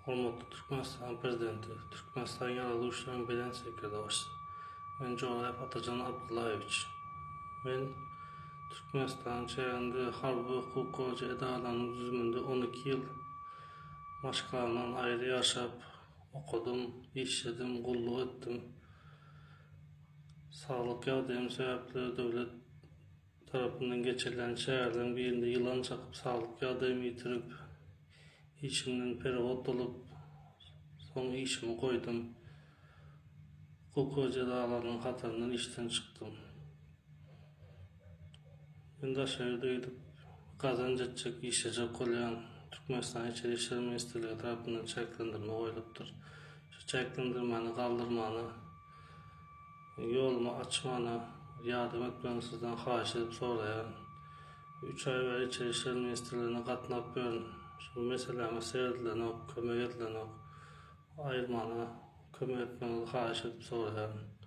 Hormatly Türkmenistanyň Prezidenti, Türkmenistanyň Ýaragly Güýçleriniň Belent Serkerdebaşysy! Men Joraýew Atajan Abdyllaýewiç. Men Türkmenistanyň çäginde harby we hukuk goraýjy edaralarynyň düzüminde 12 ýyl maşgalamdan aýry ýaşap, okadym, işledim, gulluk etdim. Saglyk ýagdaýym sebäpli döwlet tarapyndan geçirilen çäreleriň birinde ýylan çakyp saglyk ýagdaýymy ýitirip, işimden perewod bolup, soň işimi goýdum. Hukuk we jezalarynyň hataryndan işden çykdym. Men daşary ýurda gidip gazanç etjek, işlejek bolýan. Türkmenistanyň Içeri işler ministrligi tarapyndan çäklendirme goýlupdyr. Şu çäklendirmäni galdyrmana Ýolumy açmana ýardam etmegiňizi sizden haýyş edip soraýaryn. Üç aý bäri Içeri işler ministrligine gatnap ýörün. Şol meseläme seredilenok, kömek edilenok. Aýyrmana kömek etmegiňizi haýyş edip soraýaryn.